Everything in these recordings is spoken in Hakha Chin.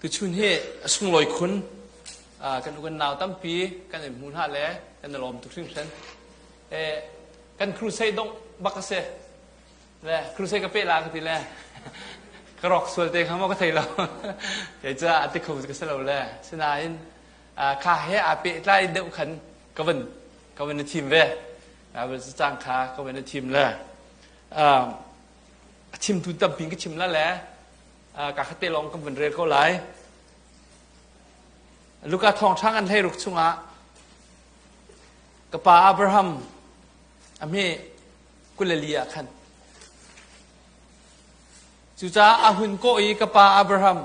Tuchun hi a sunglawi khun. Kan u kan nau tampi kan in hmu hna le kan i lawm tuk hringhran. Kan crusade dongh bak a si. Le crusade ka peh la ka ti le ka rawk sual te kha maw ka thei lo. Kei ca a ti kho ka si lo le. Sinain kha he aa pehtlai deuh khan ka van ka van i thim ve. Cang kha ka van i thim le a chimtu tampi ka chim la le ka khate lawng kan vun rel ko lai. Luka thawngṭha an hlei ruk chungah ka pa Abraham a hme kulali ah khan cucaah a hun kawh i ka pa Abraham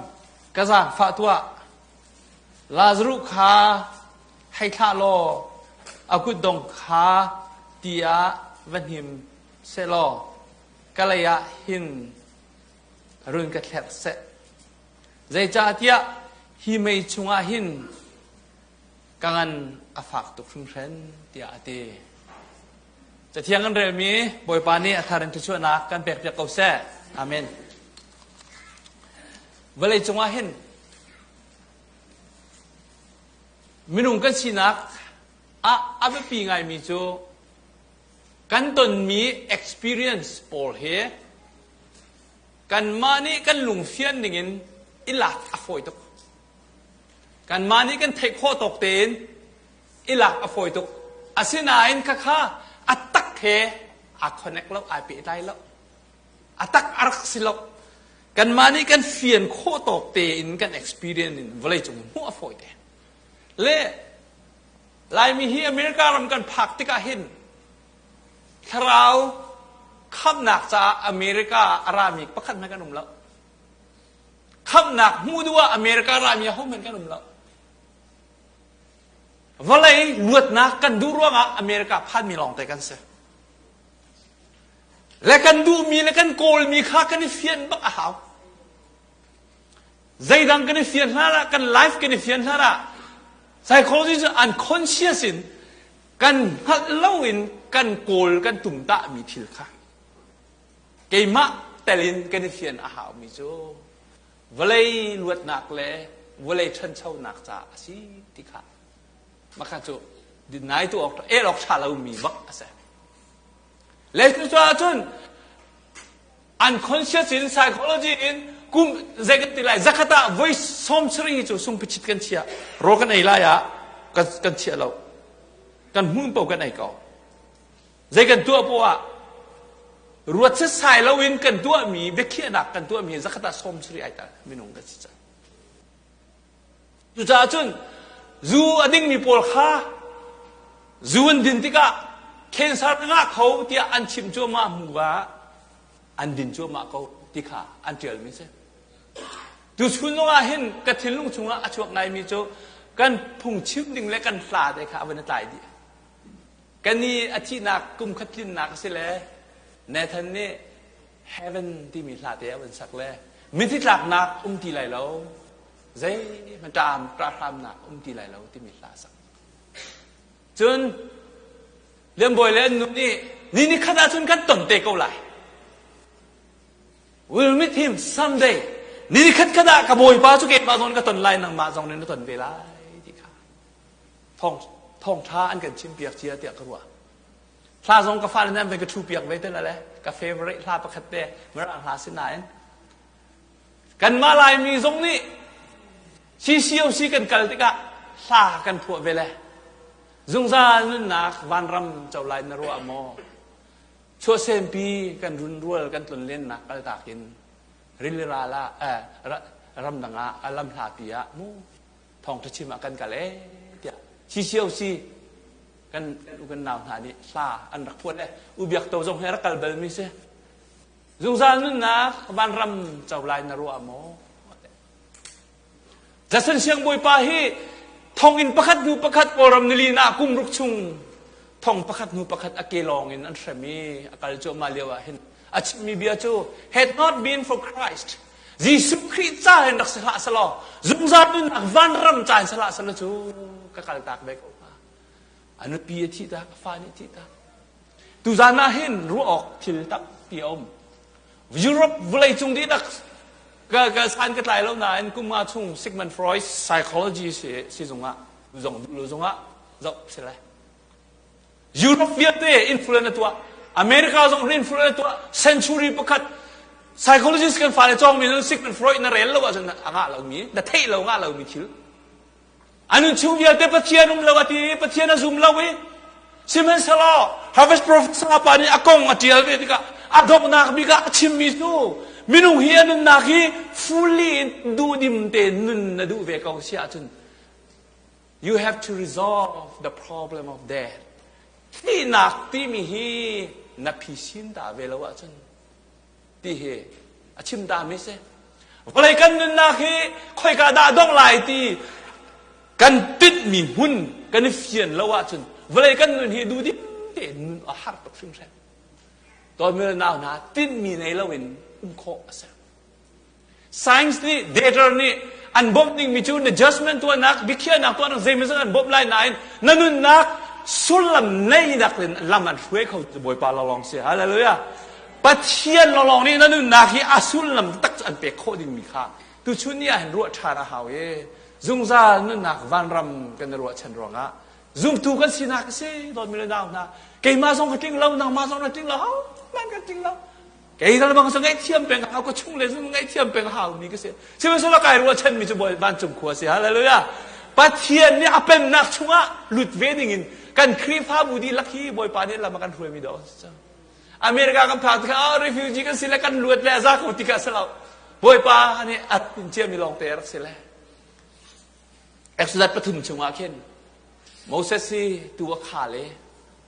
ka zaangfah tuah Lazaruh kha hei thlah law a kutdong kha ti ah va hnim sehlaw ka lei ah hin run ka thlerh seh. Zeicahtiah hi mei chungah hin ka ngan a fak tuk hringhran tiah a ti. Cathiang kan relmi Bawipa nih a thar in thluachuahnak kan pekpiak ko seh. Amen. Vawlei cungah hin minung kan sinak ah a biapi ngaimi cu kan tonmi experience pawl hi kanmah nih kan lungfian ningin i lak a fawi tuk. Kanmah nih kan theih khawh tawk tein i lak a fawi tuk. Asinain khakha a tak he aa connect lo, ai pehtlai lo. A tak a rak si lo. Kanmah nih kan fian khawh tawk tein kan experience in vawleicung hmuh a fawi te. Le Laimi hi America ram kan phak tikah hin thlarau khamhnak caah America ah a rami pakhat hmanh kan um lo. Khamhnak hmuh duh ah America rami ahohmanh kan um lo. Vawlei luatnak kan duh ruangah America phanmi lawngte kan si. Le kan duhmi le kan kawlmi kha kan i fian bak a hau. Zeidang kan i fian hlan ah, kan life kan i fian hlan ah, psychology cu unconscious in kan hngalh loin kan kawl kan tumtahmi thil kha keimah tel in kan i fian a haumi cu vawlei luatnak le vawlei ṭhanchonak caah a si ti kha mah cu deny tu awk el awk ṭha lomi bak a si. Le cucaah cun unconscious in psychology in kum zei kan ti lai zakhat ah voi sawm sarih cu sungpichit kan chia rawl kan ei lai ah kan chia lo kan hmun po kan ei ko zei kan tuah po ah ruat setsai lo in kan tuahmi biakhiahnak kan tuahmi zakhat ah sawm sarih ai tal minung kan si cang Cucaah cun zu a dingmi pawl kha zu an din tikah cancer a ngah kho tiah an chimh cuahmah hnu ah an din cuahmah ko ti kha an ṭialmi a si. Tuchun zong ah hin ka thinlung chungah a chuak ngaimi cu kan phungchim ding le kan hla te kha a van i tlai dih. Kan i a thihnak kum khat tlinnak a si le Nathan nih heaven timi hla te a van sak le mithi tlaknak um ti lai lo zeihmanh ṭam ṭahhramnak um ti lai lo timi hla sak. Cun Lianbawi le an nu nih ni ni khat ahcun kan ton te ko lai. We'll meet him someday. Ni ni khat khat ah ka bawipa cu keimah zawn ka ton lai nangmah zong nih na ton ve lai ti kha thawng thawngṭha an kan chimpiak cia tiah ka ruah. Hla zong ka fale nih an van ka ṭhu piak ve te le ka favorite hla pakhat te Mirang hla si nain Kanmah Laimi zong nih CCOC kan kal tikah hla kan phuah ve le zungzal nunnak vanram co lai na ruah maw? Chuahsempi kan runrual kan tlonlennak kaltak in rili ral ah eh, ramdang ah a lam hlapi ah mu thawngṭha chim ah kan kal ee tiah CCOC kan u kan nau hna nih hla an rak phuah le u biak to zong he rak kal bal mi si Zungzal nunnak vanram co lai na ruah maw? Jason Siangbawipa hi thonginn pakhat hnu pakhat Kawlram nili ah kum ruk chung thong pakhat hnu pakhat a ke lawng in an hrem i a kal cuahmah lio ah hin a chimmi bia cu had not been for Christ Jesuh Khrih ca hin rak si hlah selaw zungzal nunnak vanram ca in si hlah selaw cu ka kal tak ve ko hnga a nupi a thih tak a fa nih thih tak Tuzan ah hin ruah awk thil tampi a um. Europe vawleicung dihlak Ka ka san ka tlai lo nain kum nga chung Sigmund Freud psychology si sizung ah zong lu zong ah zoh si lai. Europe vialte influence na tuah. America zong influence na tuah. Century pakhat psychologist kan fale cawng mi Sigmund Freud na rel lo ahcun a ngah lo mi, na theih lo ngah lo mi thil. A nun chung vialte Pathian um lo a ti i Pathian a zum lo i sihmanhsehlaw Harvest Professor pa nih a kong a ṭial ve tikah a donghnak bik ah a chimmi cu minung hi a nunnak hi fully in duhdim tein nun na duh ve ko si ahcun you have to resolve the problem of death. Thihnak timi hi na phisin ta ve lo ahcun ti hi a chim ta mi si. Vawlei kan nunnak hi khoika dah dongh lai ti kan tinhmi hmun kan i fian lo ahcun vawlei kan nun hi duhdim tein nun a har tuk hringhran. Dawtmi le nau hna tinhmi nei loin um khawh a si. Science nih data nih an bawmh dingmi cu na judgment tuahnak biakhiahnak tuahnak zeimawzat an bawmh lai nain na nunnak sullam neinak in lam an hruai kho tu Bawipa lawnglawng si. Hallelujah. Pathian lawnglawng nih na nunnak hi a sullam tak cu an pek khawh dingmi kha tuchun ni ah hin ruah ṭhan a hau i zungzal nunnak vanram kan i ruahchan ruangah zumtu kan sinak a si dawtmi le nau hna keimah zong ka tling lo nangmah zong na tling lo hohmanh kan tling lo kei dal bang cu ngaihthiam peng hau ka chung le zung ngaihthiam peng hau mi ka si sihmanhsehlaw kai ruahchan mi cu bawi vancung khua si hallelujah Pathian nih a pennak chungah lut ve dingin kan Khrihfabu dihlak hi Bawipa nih lam a kan hruai mi dawh a si cang America kan phak tikah oh, refugee kan si le kan luat le a za ko tikah si lo. Bawipa nih a tin ciami lawng te rak si le. Exodus pathum chungah khin Moses hi tu a khal i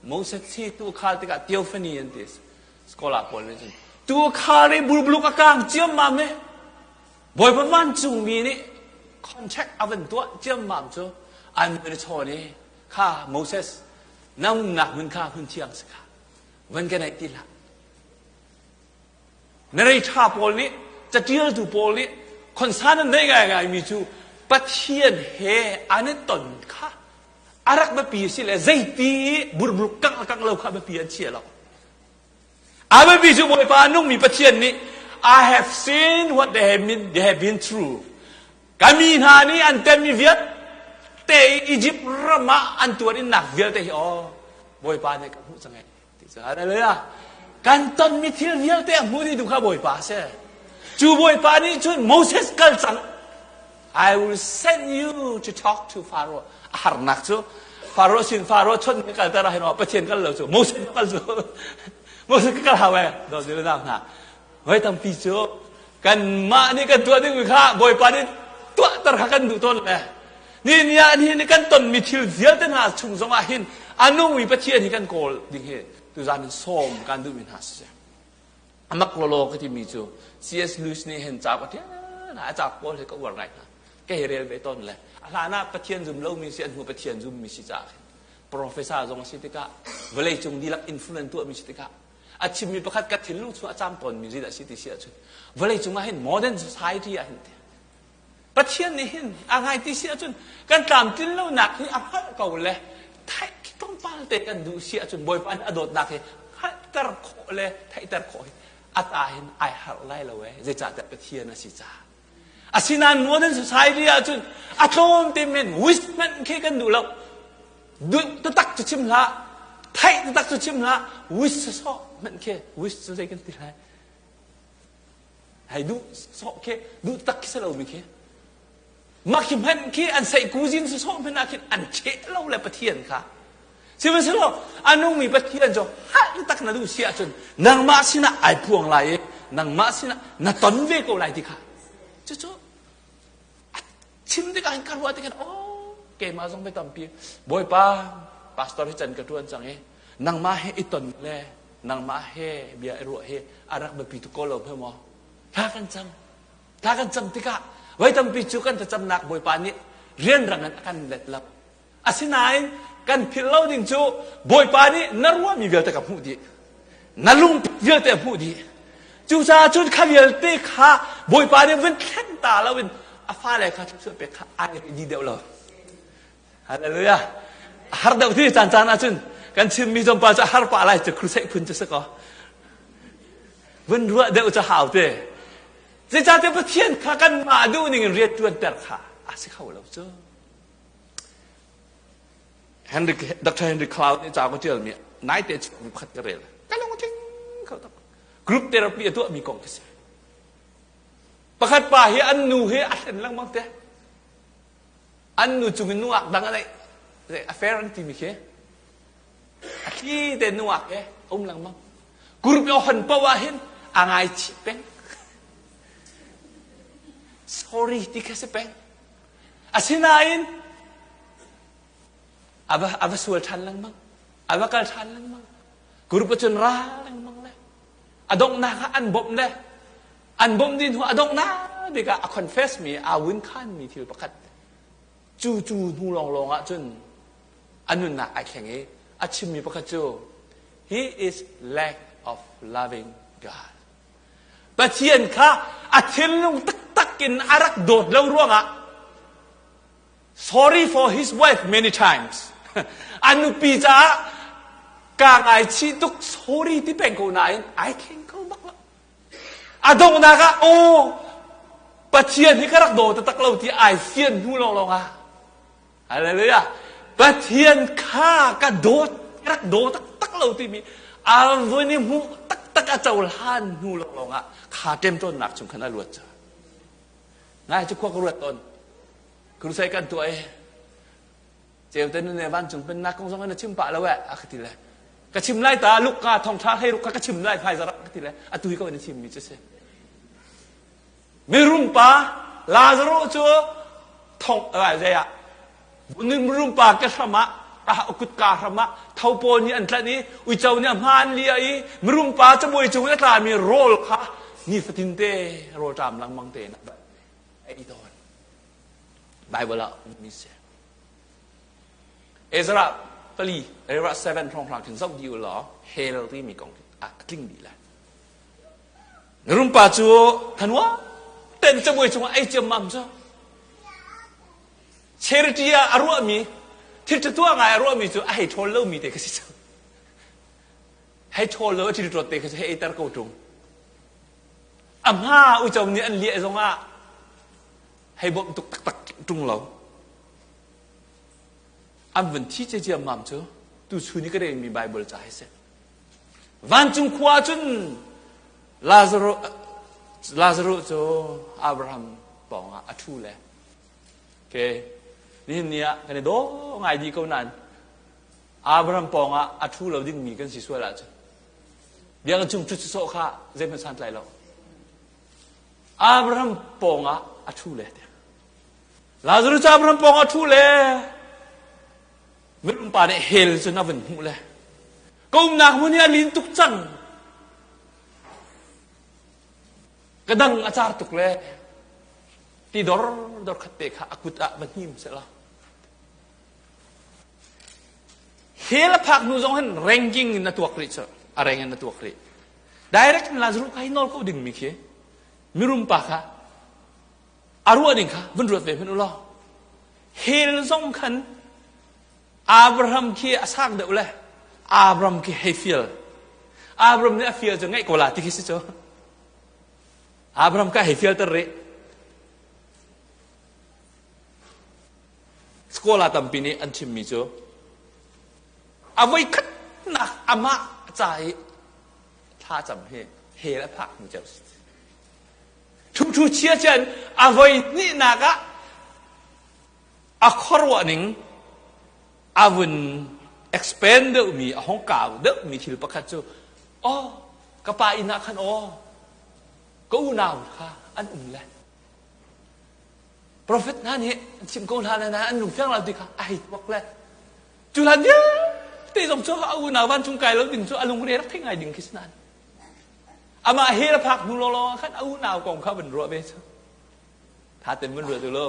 Moses hi tu a khal tikah theophany an ti scholar pawl nih cun tu a khal i bulbuluk a kang ciammam i Bawipa vancungmi nih contract a van tuah ciammam cu an van i chawn i kha Moses na umnak hmun kha hmun thiang si kha van ka naih ti hlah. Na rei ṭha pawl nih caṭialtu pawl nih concern an neih ngaingaimi cu Pathian he an i ton kha a rak biapi si le zeiti i burburuk kangh le kangh lo kha biapi an chia lo. A biapi cu Bawipa a nungmi Pathian nih I have seen what they have been through. Ka mi hna nih an temmi vialte i Izipt ram ah an tuar innak vialte hi aw Bawipa nih ka hmuh cang ee ti cu hallelujah kan tonmi thil vialte a hmu dih tu kha Bawipa a si cu Bawipa nih cun Moses kal cang I will send you to talk to Pharaoh a harnak cu Pharaoh sin Pharaoh chawnh ni kalter ah hin Pathian kal lo cu Moses kal cu Moses ka kal hau ee dawt ni hna Voi tampi cu kanmah nih kan tuah dingmi kha Bawipa nih tuahter kha kan duh tawn le ni ni ah ni kan tonmi thil vialte hna chung zongah hin a nungmi Pathian hi kan kawl ding hi tuzan in sawm kan duhmi hna si. Amak lawlaw ka timi cu C.S. Lewis nih hin cauk a ṭial a cauk pawl hi ka uar ngai hna. Ka hei rel ve tawn le a hlan ah Pathian zum lomi si an hnu Pathian zummi si caah khin professor zong a si tikah vawleicung dihlak influence tuahmi si tikah a chimmi pakhat ka thinlung chung a cam tawnmi zeidah si ti si ahcun vawlei cungah hin modern society ah hin Pathian nih hin a ngai ti si ahcun kan tlamtlin lonak hi a hngalh ko le theih tlawmpal te kan duh si ahcun Bawipa nih a dawtnak hi hngalhter khawh le theihter khawh hi a ta hin ai harh lai lo ee zeicahtiah Pathian a si caah asinain modern society ahcun a tlawm te men wish hmanh khi kan duh lo Duh taktak cu chim hlah, theih taktak cu chim hlah, wish sawh hmanh khi, wish cu zei kan ti lai? Hei duh sawh khi, duh tak khi si lomi khi. Mah khi hmanh khi an seih kuzin sawh hmanh ah khin an cheh lo le Pathian kha. Sihmanhsehlaw a nungmi Pathian cu hngalh tak na duh si ahcun nangmah sinah ai phuang lai i nangmah sinah na ton ve ko lai ti kha. Cucu chim tikah hin ka ruah tikhin oh keimah zong tampi bawipa pastor hi can ka tuan cang i nangmah he i ton le nangmah he bia i ruah hi a rak biapi tuk ko lo hme maw thla kan cam thla kan cam tikah voi tampi cu kan thlacamnak bawipa nih rianrang in a kan let lo Asinain kan philh lo ding cu Bawipa nih na ruahmi vialte ka hmuh dih. Na lungput vialte a hmuh dih. Cucaah cun kha vialte kha Bawipa nih vun thlen ta loin a fale kha thluachuah pek kha ai di deuh lo. Hallelujah. A har deuh ti caan caan ahcun kan chimmi tlawmpal cu a har pah lai cu crusade phun cu si kaw. Vun ruah deuh cu hau te. Zeicahtiah Pathian kha kanmah duh ning in rian ṭuanter kha a si kho lo cu. Henry, Dr. Henry Cloud nih ca ka ṭialmi naite chuakmi pakhat ka rel. Ka lung a tling kho tuk. Group therapy a tuahmi kong ka si. Pakhat pa hi an nu hi a hlen lengmang te. An nu cung in nungak dang a neih. Affair an timi khi. A thli te nungak he a um lengmang. Group i hon paoh ah hin a ngaichih peng. Sorry ti kha si peng. Asinain a va, a va sual ṭhan lengmang. A va kal ṭhan lengmang. Group cun ra lengmang le a donghnak ah an bawmh le an bawmh dih hnu a donghnak bik ah a confess mi aa win khan mi thil pakhat cu cu hnu lawnglawng ah cun a nunnak ai thleng i a chimmi pakhat cu he is lack of loving God Pathian kha a thinlung taktak in a rak dawt lo ruangah sorry for his wife many times a nupi caah kaa ngaichih tuk sorry ti peng ko nain ai thleng kho bak lo a donghnak ah aw Pathian hi ka rak daw taktak lo ti ai fian hnu lawnglawng ah Hallelujah Pathian kha ka dawt ka rak daw taktak lo timi a vun i hmuh taktak a cohlan hnu lawnglawng ah kha ṭemṭawnnak chung khan a luat ca ngai cu khua ka ruat tawn crusade kan tuah i ceu te ne vancung pennak kong zong in a chim pah lo eh a ka ti le ka chim lai ta lukka thongtha hlei ruk kha ka chim lai phai zarak ka ti le atu hi ko in a chim mi cu si mirum pa Lazarus cu thong zei ah mirum pa ke hram ah kutka hram ah thopaw nih an tlanh i uico nih a hmaan lia i mirum pa cabuai cung i a tlami rawl kha nifatin te rawl ṭam lengmang tein a ei tawn Bible ah ummi si Ezra pali Ezra 7 hrawnghrang khin zoh dih u law hell timi kong a tling dih lai Mirum pa cu thanua ten cabuai cungah ei ciammam cu charity ah a ruahmi thil ṭha tuah ngai a ruahmi cu a hei ṭhawl lomi te kha si cang hei ṭhawl lo a thil ṭawt te kha cu hei eiter ko ṭung a hma uico nih an liah zongah hei bawmh tuk taktak ṭung lo an vun thi ciammam cu tuchun i ka relmi Bible ca hi si Vancung khua cun Lazarus, Lazarus cu Abraham pawngah a ṭhu le okay. nihin ni ah kan i daw ngai dih ko nain Abraham pawngah a ṭhu lo dingmi kan si sual ahcun biakinn chung ṭhut sawh kha zeihmanh santlai lo Abraham pawngah a ṭhu le Lazarus cu Abraham pawngah a ṭhu le Mirum pa nih hell cun a vun hmuh le ka umnak hmun hi a lin tuk cang ka dang a car tuk le ti dor dor khat te kha a kut ah va hnim sehla hell a phak hnu zong hin ranking in a tuak rih cu a reng in a tuak rih direct in Lazarus kha hi nawl ko ding mi khi mirum pa kha a ruah ding kha vun ruat ve hmanh u law Hell zong khan Abraham khi a sang deuh le Abraham khi hei fial. Abraham nih a fial cu ngaih ko la ti khi si cu. Abraham ka hei fial ter rih. Scholar tampi nih an chimmi cu a voikhatnak amah ca i thlacam hi hell a phak mi ceu si. Ṭhuṭhu chia cun a voi hnihnak ah a khuaruah ning a vun expand deuhmi a hong kau deuhmi thil pakhat cu oh ka pa inn ah khan aw ka unau kha an um le prophet hna nih an chim ko hna le an lung fiang lo ti kha a hei tuak le cu hlan vialte zong cu a unau vancung kai lo ding cu a lungre rak thei ngai ding khi si nain Amah he a phak hnu lawnglawng ah khan a unau kong kha van ruah ve cu. Tha ten van ruah tu lo.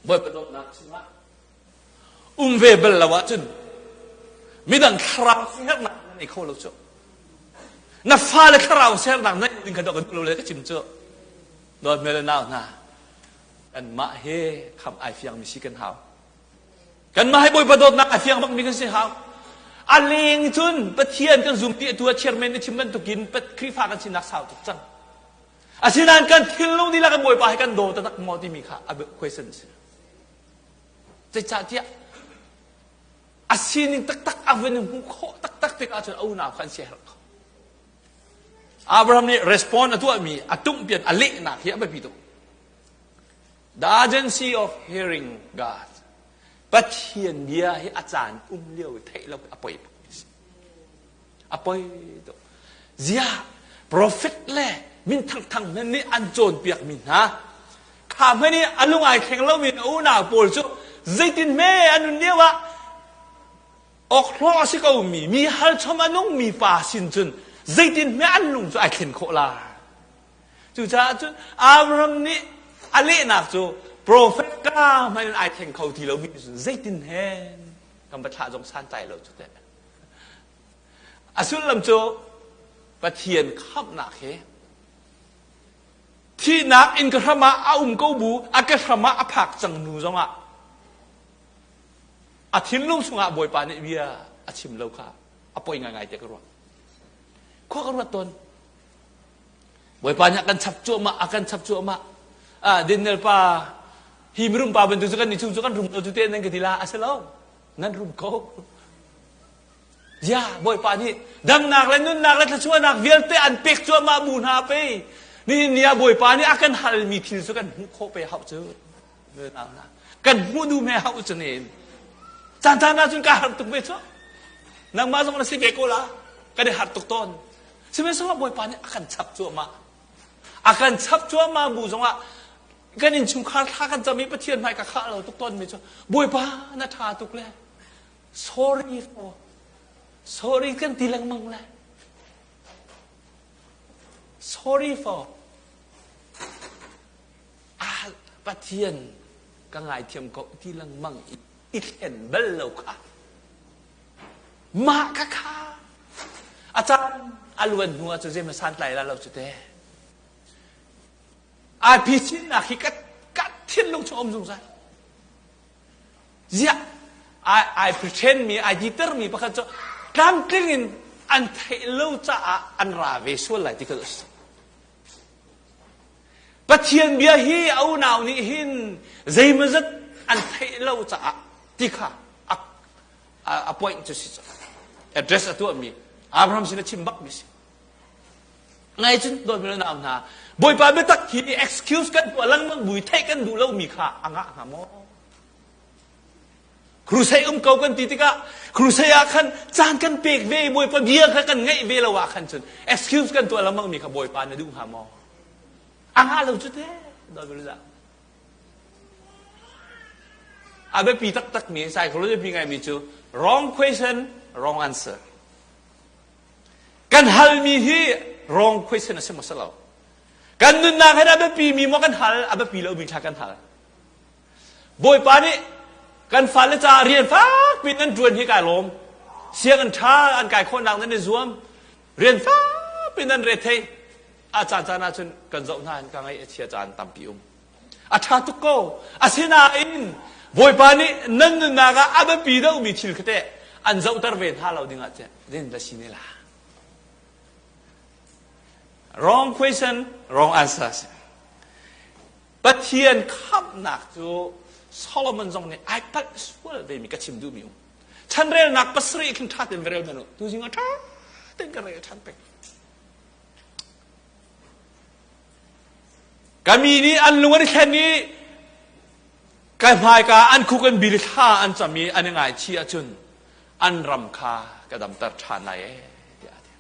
Bawipa dawtnak chungah um ve bal lo ahcun midang thlarau sernak na nei kho lo cu. Na fale thlarau sernak na ding kha dok lo le ka chim cu. Dawt me le nau hna kanmah he kham ai fiang mi si kan hau. Kanmah hi Bawipa dawtnak a fiang bakmi kan si hau. A leng cun Pathian kan zum ti atu ah chairman nih chim bantukin Khrihfa kan sinak sau tuk cang. Asinain kan thinlung dihlak in Bawipa hi kan daw taktak maw timi kha a question a si. Zeicahtiah a sining taktak a vun hmuh khawh taktak tik ahcun a unau kha an siaherh kho. Abraham nih respond a tuahmi a tumpian a lehnak hi a biapi tuk. The urgency of hearing God. Pathian bia hi a caan um lio i theih lo a poi a poi tuk. Ziah prophet le min thangthang hmanh nih an cawnpiak mi hna kha hmanh i a lung ai thleng lomi na unau pawl cu zeitin hme an nun lio ah awkhlawh a si ko mi mi halchom a nung mi pa sin cun zeitin hme an lung cu ai thlen khawh la Cucaah cun Abraham nih a lehnak cu profet ka hmanh in ai thleng kho ti lomi cun zeitin hen kan va thlah zong santlai lo cu teh. A sullam cu Pathian khamhnak hi thihnak in ka hram ah a um ko bu a ka hram ah a phak cang nu zongah a thinlung chungah Bawipa nih bia a chim lo kha a poi ngaingai te ka ruah. Khua ka ruat tawn. Bawipa nih a kan chap cuahmah, a kan chap cuahmah. Ah, Daniel pa, hi mirum pa bantuk cu kan nih chung cu kan rum lo cu te nan ka ti la, a si lo. Nan rum ko. Ya, Bawipa nih damnak le nunnak le thluachuahnak vialte an pek cuahmah bu hna pe. Nihin ni ah Bawipa nih a kan halmi thil cu kan hmuh khawh pe hau cu. Kan hmuh duh me hau cu nin. Caan caan ah cun ka har tuk ve cu. Nangmah zong na si ve ko la. Kan i har tuk tawn. Sihmanhsehlaw Bawipa nih a kan chap cuahmah. A kan chap cuahmah bu zongah kan innchungkhar thla kan cam i Pathian hmai ka khah lo tuk tawnmi cu Bawipa na ṭha tuk le sorry for sorry kan ti lengmang le sorry for ah Pathian ka ngaithiam ko ti lengmang i i thlen bal lo kha Mah kha kha a caan a luan hnu ah cu zeimaw santlai la lo cu te. Ai phisinnak hi ka ka thinlung chung um zungzal. Ziah ai ai pretend mi ai diter mi pakhat cu tlamtling in an theih lo caah an ra ve sual lai ti ka si. Pathian bia hi a unau nih hin zeimawzat an theih lo caah ti kha a point cu si address a tuahmi Abraham sin a chim bak mi si ngai cun dawt mi nau hna Bawipa biatak hi excuse kan tuah lengmang bui theih kan duh lomi kha a ngah hnga maw Crusade um ko kan ti tikah crusade ah khan caan kan pek ve Bawipa bia kha kan ngaih ve lo ah khan cun excuse kan tuah lengmang mi kha Bawipa na duh hnga maw a ngah lo cu te dawt mi A biapi taktakmi psychology biapi ngaimi cu wrong question, wrong answer. Kan halmi hi wrong question a si maw si lo? Kan nunnak hin a biapi mi maw kan hal, a biapi lomi thla kan hal. Bawipa nih kan fale caah rian fakpi nan ṭuan hi kai lawm. Sianginn ṭha an kai khawhnak nan i zuam. Rian fakpi nan rethei. A caan caan ahcun kan zoh hna hin ka ngaih a chia caan tampi um. A ṭha tuk ko. Asinain Bawipa nih nan nunnak ah a biapi deuhmi thil kha teh an zohter ve hna lo dingah cun din va si ne la. Wrong question, wrong answer. Pathian khamhnak cu Solomon zong nih ai palh sual vemi ka chim duhmi um. Chanrelnak pasarih khin ṭha tein va rel men u. Tuzing ah ṭha tein ka rel ṭhan peng. Ka mi nih an lung an i thlen i ka hmaika an khuk an bil thla an cam i an i ngaichih ahcun an ram kha ka damter ṭhan lai ee tiah a ti.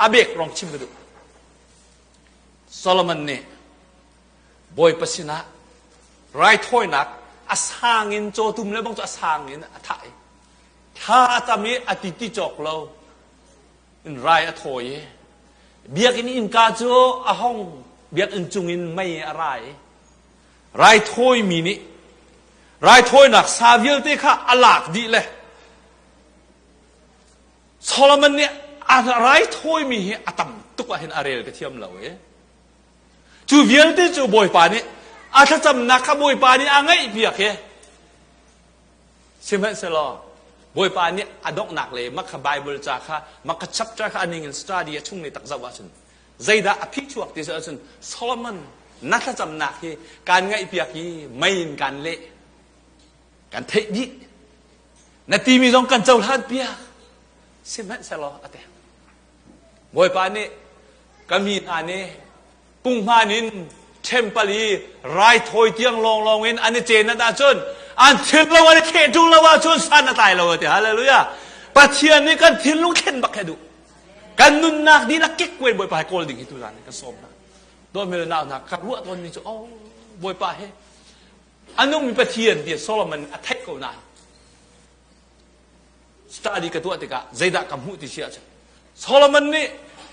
A bek rong chim ka duh. Solomon nih Bawipa sinah raithawinak a sang in cawtum le bang cu a sang in a thah i thla a cam i a ti ti cawk lo in rai a thawi i biakinn innka cu a hong biakinn cungin mei a ra i raithawimi nih raithawinak sa vialte kha a lak dih le Solomon nih a raithawimi hi a tam tuk ah hin a rel ka thiam lo i cu vialte cu Bawipa nih a thlacamnak kha Bawipa nih a ngaihpiak i sihmanhsehlaw. Bawipa nih a donghnak le mah kha Bible ca kha mah kha chapter kha a ning in study a chung le tak zoh ahcun zeidah a phi chuak ti ahcun Solomon na thlacamnak hi kaan ngaihpiak i mei in kaan leh kan theih dih na timi zong kan cohlan piak sihmanhsehlaw a ti Bawipa nih ka mi hna nih punghman in temple i raithawi tiang lawnglawng in an i cenat ahcun an thinlung an i thleh ṭung lo ahcun san a tlai lo a ti. Hallelujah. Pathian nih kan thinlung thlen bak he duh. Kan nunnak dihlak kekkuai Bawipa he kawl ding hi tuzan kan sawm hna. Dawtmi le nau hna ka ruah tawnmi cu oh Bawipa he a nungmi Pathian ti Solomon a theih ko nain study ka tuah tikah zeidah ka hmuh ti si ahcun Solomon nih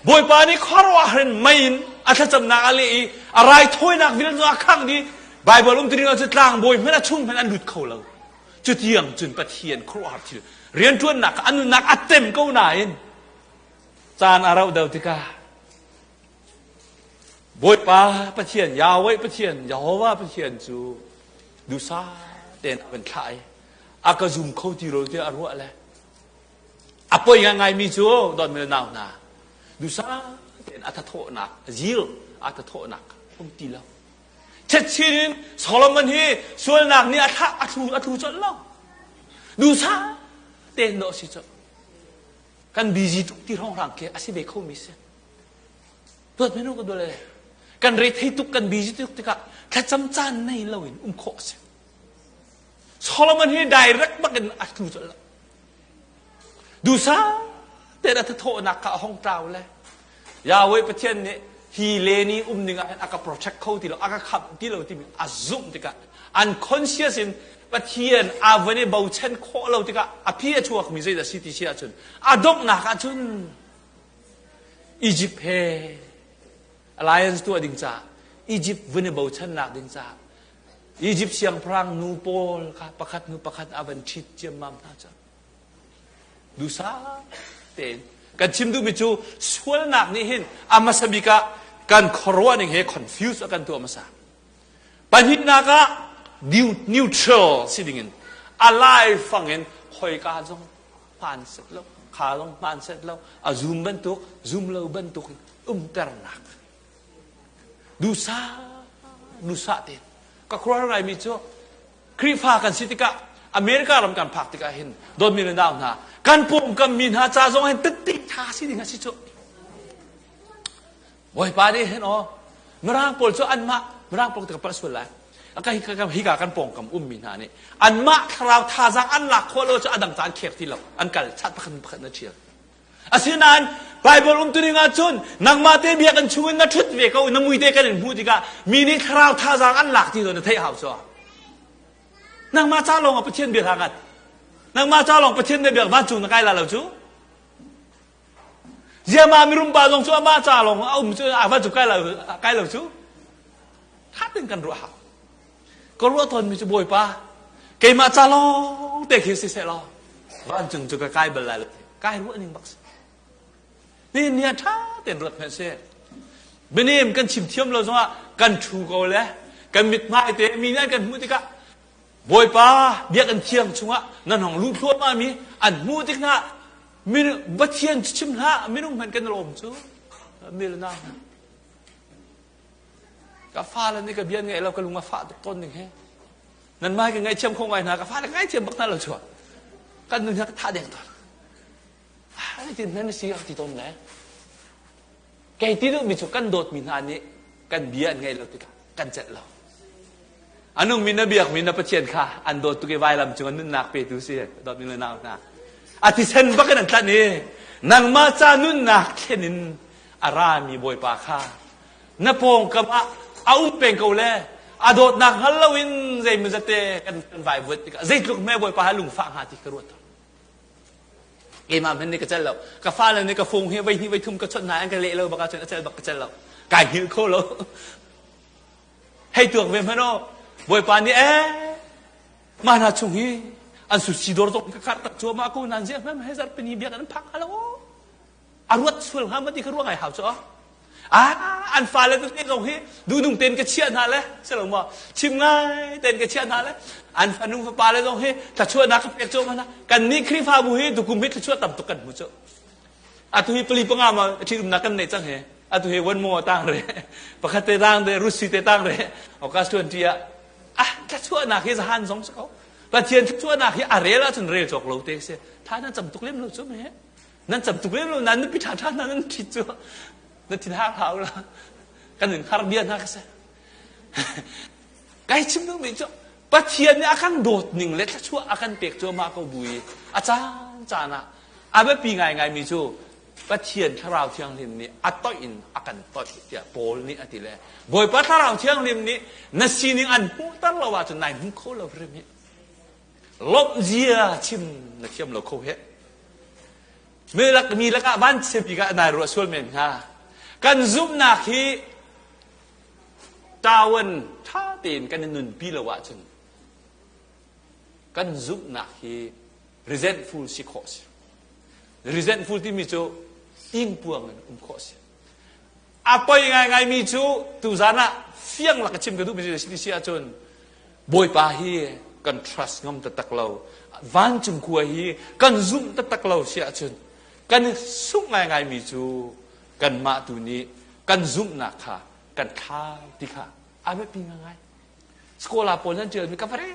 Bawipa nih khuaruahhar in mei in a thlacamnak a leh i a raithawinak vial cu a khangh dih Bible um tining cu tlangbawi hmanh a chung hmanh an lut kho lo cutiang cun Pathian khuaruahhar thil rianṭuannak a nunnak a tem ko nain caan a rauh deuh tikah Bawipa Pathian Yahweh Pathian Jehovah Pathian cu dusa tein a van thlah i a ka zum kho ti lo tiah a ruah le a poi ngaingaimi cu dawtmi le nau hna dusa tein a thathawhnak zil a thathawhnak um ti lo chetchin in Solomon hi sualnak nih a thlah a thlu a thlu colh lo dusa tein dawh si colh kan busy tuk ti hrawnghrang khi a si ve kho mi si Tuat menu ka dole kan rethei tuk kan busy tuk tikah thlacam caan nei lo in um khawh a si Solomon hi direct bak in a tlu colh lo. Dusa te a thawhnak kha a hong tlau le Yahweh Pathian nih hi le ni um ning ah hin a ka protect kho ti lo, a ka khamh ti lo timi a zumh tikah unconscious in Pathian a van i bochan khawh lo tikah a phi a chuakmi zeidah si ti si ahcun a donghnak ahcun Egypt he alliance tuah ding caah Egypt vun i bochannak ding caah Egypt siangpahrang nu pawl kha pakhat hnu pakhat a van ṭhit ciammam hna cu. Dusa tein kan chim duhmi cu sualnak nih hin a hmasa bik ah kan khuaruah ning he confuse a kan tuah hmasa. Pahnihnak ah neutral si ding in a laifang in khoika zong hmaan set lo, kha zong hmaan set lo, a zum bantuk, zum lo bantuk in umternak. Duhsah duhsah tein ka khuaruahhar ngaimi cu Khrihfa kan si tikah America ram kan phak tikah hin dawtmi le nau hna kan pawngkam mi hna ca zong hin tette tha si ding a si cu Bawipa nih hin aw Mirang pawl cu anmah Mirang pawl ka palh sual lai ka hika kan pawngkam ummi hna nih anmah thlarau thazaang an lak khawh lo cu a dang ca an khek ti lo an kal chat pakhat pakhat na ṭhial Asinain Baibal umtuning ahcun nangmah te biakinn chungin na ṭhut ve ko na mui te kan in hmuh tikah mi nih thlarau thazaang an lak ti na theih hau cu. Nangmah ca lawng ah Pathian bia hlah ngat. Nangmah ca lawng Pathian na biak vancung na kai la lo cu. Ziama mirum pa zong cu amah ca lawng a um cu a vancung kai lo kai lo cu. Tha tein kan ruah hau. Ka ruah tawnmi cu Bawipa keimah ca lawng te khi si seh law vancung cu ka kai bal lai lo kai ruah ning bak si. Ni ni ah ṭha tein ruat hmanh seh. Bianem kan chim thiam lo zongah kan ṭhu ko le kan mithmai te mi nih an kan hmuh tikah Bawipa biakinn thiang chungah nan hong luh thluahmah mi an hmuh tik hna Pathian chim hlah minung hmanh kan lawm cu milna Ka fale nih ka bia an ngaih lo ka lung a fah tuk tawn ning he. Nan mai ka ngaihthiam kho ngai hna ka fale ka ngaithiam bak hna lo chuah. Kan nun hi ka thah deng tawn. Ah, tin nan si ka ti tawn le. Kei ti duhmi cu kan dawtmi hna nih kan bia an ngaih lo tikah kan celh lo. A nungmi na biakmi na Pathian kha an dawt tuk i vailam cung an nunnak petu si dawtmi le nau hna. A thisen bak in an tlanh i nangmah ca nunnak thlen in a rami Bawipa kha na pawngkam ah a um peng ko le a dawtnak hngal loin zeimaw zate kan kan vaivuat tikah zeitluk hme Bawipa ha lungfah hnga ti ka ruat keimah hmanh nih ka cel lo ka fale nih ka fung hi voi hnih voi thum ka chawnh hna an ka leh lo bak ahcun a cel bak ka cel lo kai hngilh kho lo hei tuak ve hmanh aw Bawipa nih ee mah hna chung hi an sushi dawr zong ka kar tak cuahmah ko nan ziah hmanh he zarhpini biak an phak hnga lo a ruat sual hnga ma ti kha ruah ngai hau cu. Ah, an fale tete zong hi duhnung tein ka chiah hna le si lo maw? Chim ngai tein ka chiah hna le an fanu fapa le zong hi thluachuahnak ka pek cuahmah hna. Kannih Khrihfabu hi tukum hi thluachuah tam tuk kan hmu cu. Atu hi pali panga ma ṭhitumnak kan neih cang he. Atu hi one more tang re. Pakhat te tang re, Rusi te tang re. August 20 ah ah thluachuahnak hi zahan zong si ko. Pathian thluachuahnak hi a rel ahcun rel cawk lo te si. Tha nan cam tuk lem lo cu me. Nan cam tuk lem lo nan nupi ṭha ṭha hna nan ṭhit cu na thin har hau la. Kan in har bia hna ka si. Kai chim duhmi cu Pathian nih a kan dawt ning le thluachuah a kan pek cuahmah ko bu i a caan caan ah a biapi ngaingaimi cu Pathian Thlarau Thianghlim nih a toih in a kan toih tiah Paul nih a ti le Bawipa Thlarau Thianghlim nih na sining an hmuhter lo ahcun nai hmu kho lo hrim hi. Lawmh zia chim na thiam lo kho he. Mi lak mi lakah van chiapi ka nai ruah sual men hnga. Kan zumhnak hi tawan ṭha tein kan i nunpi lo ahcun kan zumhnak hi resentful si khawh si. Resentful timi cu ingpuang in um khawh si. A poi ngaingaimi cu tuzan ah fiang lak chim ka duhmi cu si ahcun Bawipa hi kan trust ngam taktak lo. Vancung khua hi kan zumh taktak lo si ahcun kan i sungh ngaingaimi cu kanmah tu nih kan zumhnak kha kan thlau ti kha a biapi ngaingai. Scholar pawl nan ṭialmi ka va rel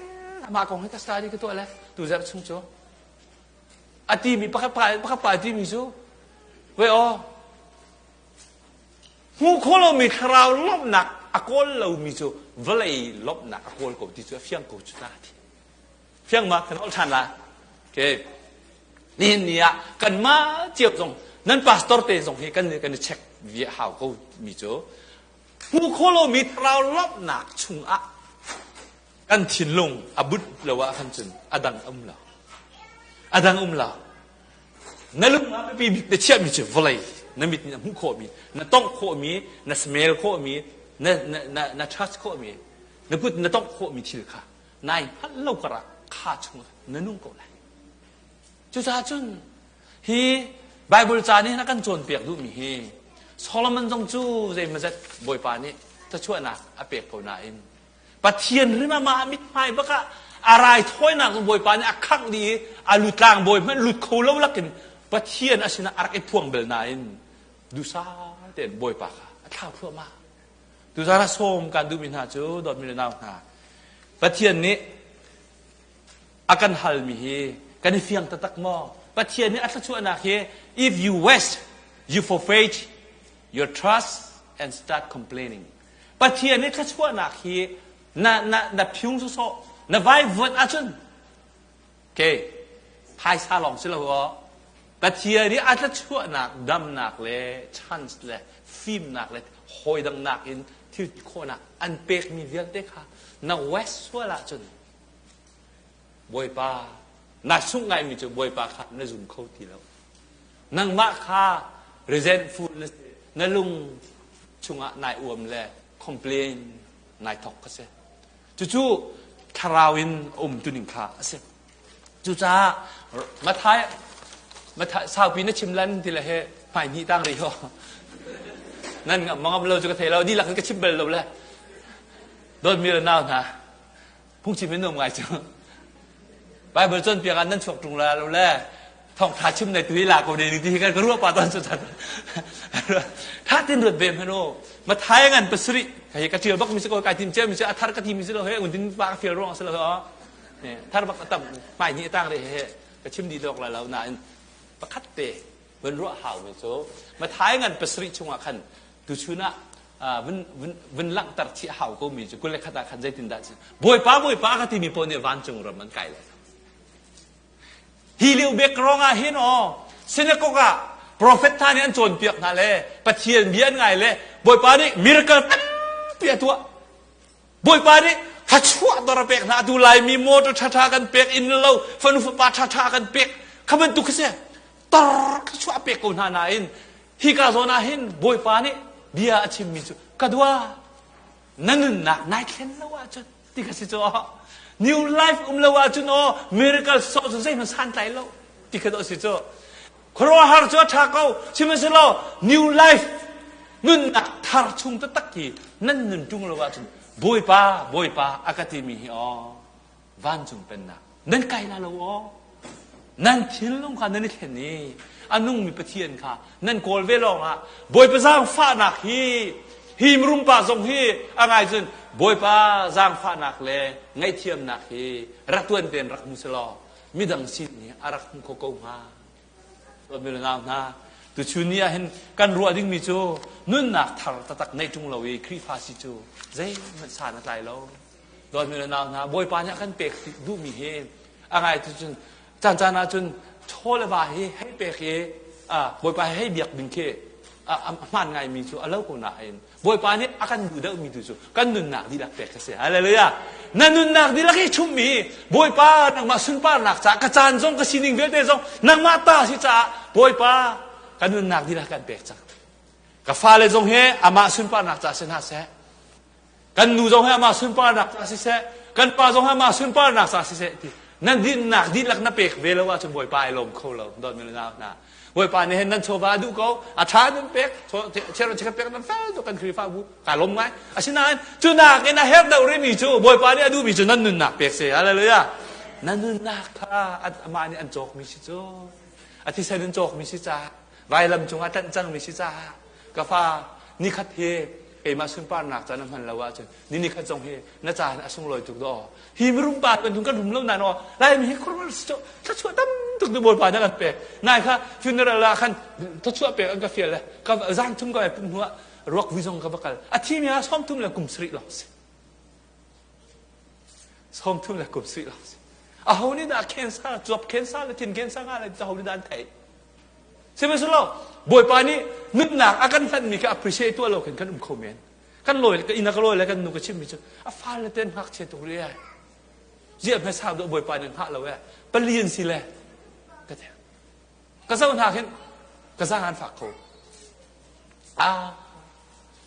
mah kong hi ka study ka tuah le tu zarh chung cu a timi pakhat pa pakhat pa a timi cu wei aw Hmuh khawh lomi thlarau lawmhnak a kawl lomi cu vawlei lawmhnak a kawl ko ti cu a fiang ko cu ta ti. Fiang ma kan ol ṭhan la. Okay. Nihin ni ah kanmah cio zong nan pastor te zong hi kan kan i check via hau ko mi cu hmuh khawh lomi thlarau lawmhnak chungah kan thinlung a but lo ah khan cun a dang um lo. A dang um lo. Na lung ah biapi bik na chiahmi cu vawlei na mit nih na hmuh khawhmi, na tongh khawhmi, na smell khawhmi, na, na, na, na touch khawhmi, na kut na tongh khawhmi thil kha nai hngalh lo karah kha chungah na nung ko lai. Cucaah cun hi Bible ca nih a kan cawnpiak duhmi hi Solomon zong cu zeimazet Bawipa nih thluachuahnak a pek ko nain Pathian rim amah mithmai bak ah a raithawinak zong Bawipa nih a khangh dih i a lutlang bawi hmanh lut kho lo lakin Pathian a sinah a rak i phuang bel nain duhsah tein Bawipa kha a thlau thluahmah. Tuzaan ah sawm kan duhmi hna cu dawtmi le nau hna Pathian nih a kan halmi hi kan i fiang taktak maw? Pathian nih a thluachuahnak hi if you waste you forfeit your trust and start complaining. Pathian nih thluachuahnak hi na na na phiung sawsawh na vaivuan ahcun okay phaisa lawng si lo aw Pathian nih a thluachuahnak damnak le chance le fimnak le hawidangnak in thil ti khawhnak an pekmi vialte kha na west sual ahcun Bawipa na sungh ngaimi cu Bawipa kha na zum kho ti lo Nangmah kha resentful na si, na lung chungah nai uam le complain nai thok ka si. Cucu thlarau in um tuning kha a si. Cucaah Mathai Mathai saupi na chim lan ti le he hmai hnih tang rih ho. Nan ngam lo cu ka thei lo, dihlak in ka chim bal lo le. Dawtmi le nau hna, phungchim in nuam ngai cu Bible cawnpiak ah nan chuak ṭung la lo le thawngṭha chim nei tu hi la ko ne ti hi kan ka ruah pa ton cu tha tin ruat ve hmanh u Mathai ngan pasarih hei ka ṭial bak mi si ko kai tim cia mi si a thar ka ti mi si lo he un tin pa ka fial ruang si lo thar bak tam hmai ni tang re he ka chim dih dok la lo nain pakhat te vun ruah hau mi cu Mathai ngan pasarih chungah khan tuchun ah vun vun vun langhter chih hau ko mi cu 21 ah khan zeitindah cu Bawipa Bawipa ka timi pawl nih vancung ram an kai lai hi lio background ah hin aw synagogue ah prophet hna nih an cawnpiak hna le Pathian bia an ngai le Bawipa nih miracle tampi a tuah Bawipa nih thluachuah dor a pek hna atu Laimi motor ṭhaṭha kan pek inn lo fanu fapa ṭhaṭha kan pek kha bantuk kha si tor thluachuah a pek ko hna nain hika zawn ah hin Bawipa nih bia a chimmi cu ka dua na nunnak nai thlen lo ahcun ti kha si cu new life um lo ahcun aw miracle sawh cu zeihmanh santlai lo ti kha dawh si cu khuaruahhar cu a ṭha ko sihmanhsehlaw new life. Nunnak thar chung taktak hi nan nun ṭung lo ahcun Bawipa, Bawipa a ka timi hi aw vancung pennak nan kai la lo aw. Nan thinlung kha nan i thlen i a nungmi Pathian kha nan kawl ve lawngah Bawipa zaangfahnak hi hi mirumpa zong hi a ngai cun Bawipa zaangfahnak le ngaihthiamnak hi rak tuan tein rak hmu selaw midang sin nih a rak hmu kho ko hnga. Dawtmi le nau hna, tuchun ni ah hin kan ruah dingmi cu nunnak thar taktak neih ṭung lo i Khrihfa si cu zeihmanh san a tlai lo. Dawtmi le nau hna, Bawipa nih a kan pek duhmi hi a ngai tu cun caan caan ah cun chaw le va hi hei pek i Bawipa hi hei biak ding khi a hmaan ngaimi cu a lo ko nain Bawipa nih a kan duh deuhmi tu cu kan nunnak dihlak pek a si. Hallelujah. Na nunnak dihlak hi chummi Bawipa nangmah sunparnak caah ka caan zong ka sining vialte zong nangmah ta si caah Bawipa ka nunnak dihlak kan pek cang. Ka fale zong hi amah sunparnak caah si hna seh. Kan nu zong hi amah sunparnak caah siseh, kan pa zong hi amah sunparnak caah siseh ti nan dinnak dihlak na pek ve lo ahcun Bawipa ai lawm kho lo. Dawtmi le nau hna. Bawipa nih hin nan chawva a duh ko, a ṭha nan pek, chero chekhat pek nan fel tuk kan Khrihfabu ka lawm ngai. Asinain cu nakin a herh deuh rihmi cu Bawipa nih a duhmi cu nan nunnak pek si. Hallelujah. Na nunnak kha amah nih an cawkmi si cu. A thisen in cawkmi si caah vailam cungah tlanh cangmi si caah ka fa nikhat hi keimah sunparnak ca na hman lo ahcun ni nikhat zong hi na ca a sunglawi tuk daw hi mirum pa kan kan rum lo na no lai mi hi khurmal thluachuah tam tuk tu bawipa na kan pek nai kha funeral ah khan thluachuah pek an ka fial le ka zan thum ka pum hnu ah ruak vui zong ka va kal a thi mi ah 30 le kum sarih lawng si 30 le kum sarih lawng si a ho nih dah cancer cuap cancer le thin cancer nga le ho nih dah an theih Sihmanhsehlaw Bawipa nih nunnak a kan hlanhmi kha appreciate tuah lo khin kan um kho men. Kan lawi ka inn ah ka lawi le kan nu ka chimmi cu a fale ten ngakchia tuk rih ai. Ziah hmasa dawh Bawipa nih hngah lo eh. Pali an si le ka ti. Ka zoh hna khin ka zaang an fak kho. Ah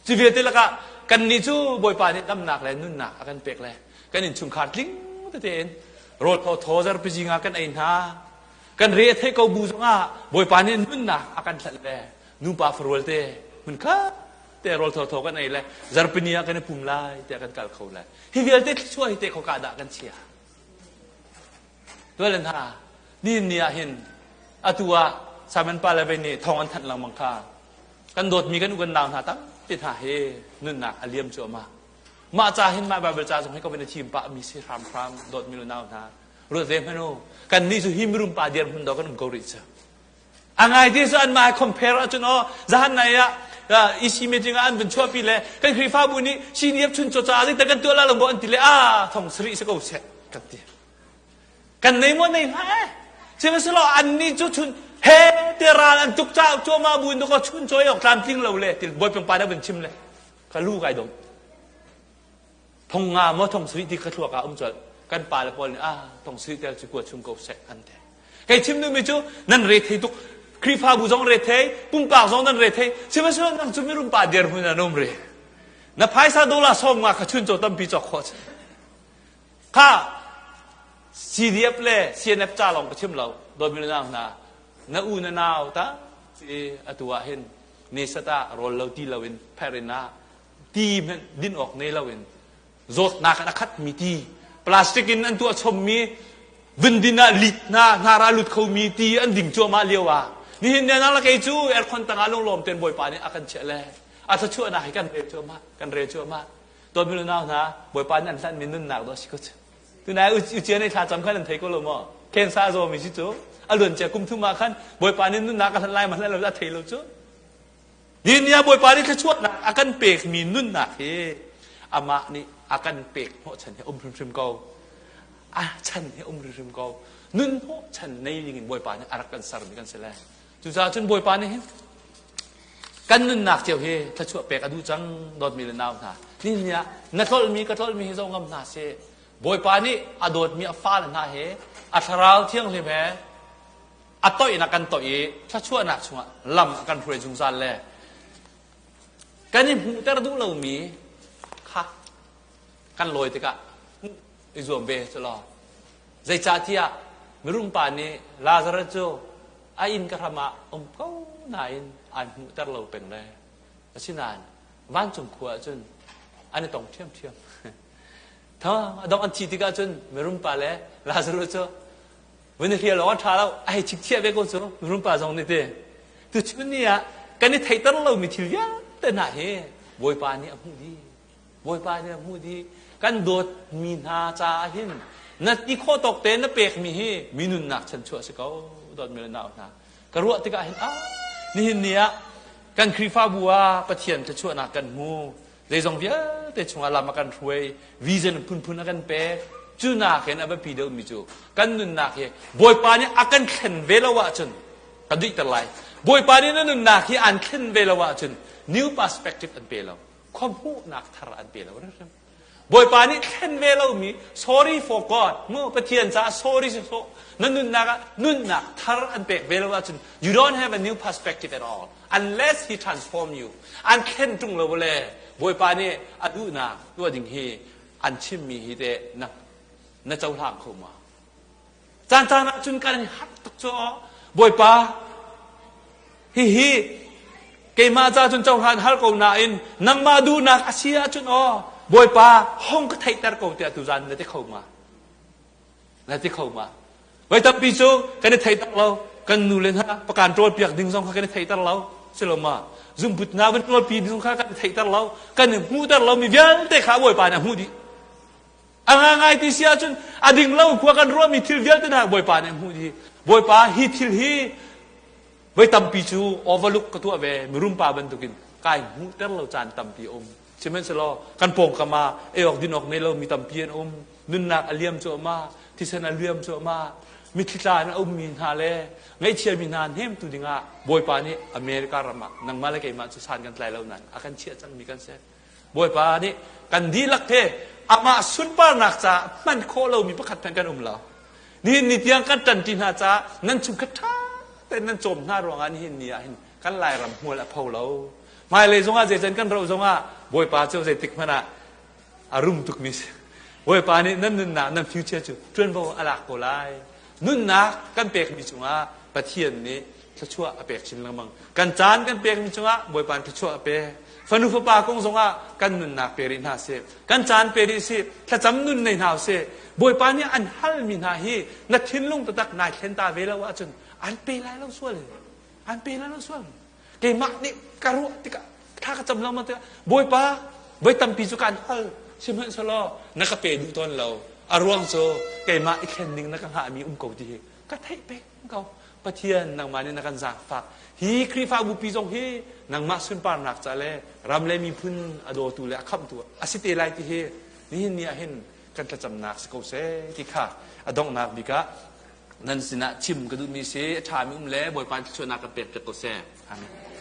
cu vialte lakah kannih cu Bawipa nih damnak le nunnak a kan pek le kan innchungkhar tling tete in rawl thaw thaw zarpi zing ah kan ei hna. Kan re a theih ko bu zongah Bawipa nih nunnak a kan thlanh le nupa farual te hmunkhat te rawl thawthaw kan ei le zarpini ah kan i pum lai tiah kan kal kho lai. Hi vialte thluachuah hi te khoka dah kan chia. Tual hna ni ni ah hin atu ah Simon pa le vei nih thawng an thanh lengmang kha kan dawtmi kan u kan nau hna tampi hna hi nunnak a liam cuahmah. Mah ca hin mah Bible ca zong hi ka van i thim pah mi si hramhram dawtmi lu nau hna ruat ve hmanh u kan nih cu hi mirum pa dirhmun do kan um ko rih cu a ngai ti cu anmah compare ahcun aw zahan nai ah EC meeting ah an vun chuahpi le kan Khrihfabu nih CDF chun caw caah zeidah kan tuah la lo maw an ti le a thong sarih si ko seh kan ti kan nei maw nei hlah eh sihmanhsehlaw annih cu chun he te ral an tuk ca cuahmah bu in ko chun cawi awk tlamtling lo le til bawi pa dah vun chim le ka lu kai dom Thong nga maw thong sarih ti ka thluak ah um colh. Kan pa le pawl nih ah thong sarih tel cu kua chung ko seh an ti. Kei chim duhmi cu nan re thei tuk. Khrihfabu zong re thei, pumpak zong nan re thei. Sihmanhsehlaw nang cu mirum pa dirhmun an um re. Na phaisa dollar sawm nga kha chun caw tampi cawk khawh si. Kha CDF le CNF ca lawng ka chim lo. Dawtmi le nau hna, na u na nau ta si atu ah hin nesat ah rawl lo ti lo in pherin ah ti hmanh din awk nei loin zawtnak in a khatmi ti plastic in an tuah chommi vundin ah lit hna hnara lut khomi ti an ding cuahmah lio ah nihin ne nang la kei cu aircon tangah lunglawm ten bawipa nih a kan chiah le a thluachuahnak hi kan rel cuahmah kan rel cuahmah dawtmi nau hna bawipa nih an hlanhmi nunnak dawh si ko cu tunai ucia nih thla cam khan an thei ko lo maw cancer a zawmi si cu a luan cia kum thum ah khan bawipa nih nunnak a hlan lai ma hlan lo a thei lo cu Nihin ni ah Bawipa nih thluachuahnak a kan pekmi nunnak hi amah nih a kan pek hnawhchan hi um hrimhrim ko. A chan hi um hrimhrim ko. Nun hnawhchan nei ding in Bawipa nih a rak kan sermi kan si le. Cucaah cun Bawipa nih hin kan nunnak cio hi thluachuah pek a duh cang dawtmi le nau hna. Nihin ni ah na tlolhmi ka tlolhmi hi zoh ngam hna sih. Bawipa nih a dawtmi a fale hna he a thlarau thianghlim he a toih in a kan toih i thluachuahnak chungah lam a kan hruai zungzal le kan i hmuhter duh lomi kha kan lawi tikah hmuh i zuam ve cu law zeicahtiah mirum pa nih Lazarus cu a inn ka hram ah um ko nain aan hmuhter lo peng le. Asinain vancung khua ah cun an i tong ṭhiamṭhiam. Tha a dong an thi tikah cun mirum pa le Lazarus cu vun i hrial awk an ṭha lo, a hei chikchiah ve ko cu mirum pa zong nih ti. Tuchun ni ah kan i theihter lomi thil vialte hna hi Bawipa nih a hmuh dih. Bawipa nih a hmuh dih. Kan dawtmi hna caah hin na ti khawh tawk te na pekmi hi mi nunnak chanchuah si ko dawtmi le nau hna. Ka ruah tikah hin ah nihin ni ah kan Khrihfabu ah Pathian thluachuahnak kan hmu. Zeizong vialte chungah lam a kan hruai, vision phunphun a kan pek. Cu nakin a biapi deuhmi cu kan nunnak hi Bawipa nih a kan thlen ve lo ahcun kan duhter lai. Bawipa nih na nunnak hi aan thlen ve lo ahcun new perspective an pe lo. Khuahmuhnak thar an pe lo hrimhrim. Bawipa nih thlen ve lomi sorry for God mu Pathian caah sorry si sawh na nunnak ah nunnak thar an pek ve lo ahcun you don't have a new perspective at all unless he transform you an thlen ṭung lo le Bawipa nih a duhnak tuah ding hi an chimmi hi teh na na cohlang kho ma Caan caan ah cun kan i harh tuk cu Bawipa hihi keimah ca cun cohlan har ko nain nangmah duhnak a si ahcun aw Bawipa hong ka theihter ko tiah tuzan na ti kho ma? Na ti kho ma? Voi tampi cu kan i theihter lo kan nu le hna pakan ṭawl piak ding zong kha kan i theihter lo si lo ma zumput hna van ṭawl pi ding kha kan i theihter lo kan i hmuhter lo mi vialte kha Bawipa nih a hmuh dih A ngangai ti si ahcun a ding lo khua kan ruahmi thil vialte hna Bawipa nih a hmuh dih. Bawipa hi thil hi voi tampi cu overlook ka tuah ve mirum pa bantukin kai hmuhter lo caan tampi a um. Sihmanhsehlaw kan pawngkam ah ei awk din awk nei lomi tampi an um. Nunnak a liam cuahmah, thisen a liam cuahmah. Mitthli tla in a ummi hna le ngaihchiami hna hnemtu dingah Bawipa nih America ram ah nangmah le keimah cu san kan tlai lo nain a kan chiah cangmi kan si. Bawipa nih kan dihlak he amah sunparnak caah hman khawh lomi pakhat hmanh kan um lo. Nihin ni tiang kan ṭanṭi hna caah nan chungkhat ṭha tein nan cawm hna ruangah nihin ni ah hin kan Lairam hmual a pho lo. Hmailei zongah zeican kan roh zongah Bawipa cu zeitik hmanh ah a rum tukmi si. Bawipa nih nan nunnak nan future cu ṭuanvo a lak ko lai. Nunnak kan pekmi cungah Pathian nih thluachuah a pek chin lengmang. Kan caan kan pekmi cungah Bawipa nih thluachuah a pek. Fanu fapa kong zongah kan nunnak pe rih hna sih. Kan caan pe rih sih. Thlacam nun nei hna usih. Bawipa nih an halmi hna hi na thinlung taktak nai thlen ta ve lo ahcun an pe lai lo sual. An pe lai lo sual. Keimah nih ka ruah tikah thla ka cam lengmang tikah Bawipa voi tampi cu kaan hal sihmanhsehlaw na ka pe duh tawn lo. A ruang cu keimah i thlen ding na ka hngahmi um ko ti hi ka theih peng ko. Pathian nangmah nih na kan zaangfak. Hi Khrihfabu pi zong hi nangmah sunparnak ca le ram le miphun a dawtu le a khamhtu a si te lai ti hi nihin ni ah hin kan thlacamnak si ko seh ti kha a donghnak bik ah nan sinah chim ka duhmi si a ṭhami um le Bawipa thluachuahnak kan pek piak ko seh. Amen.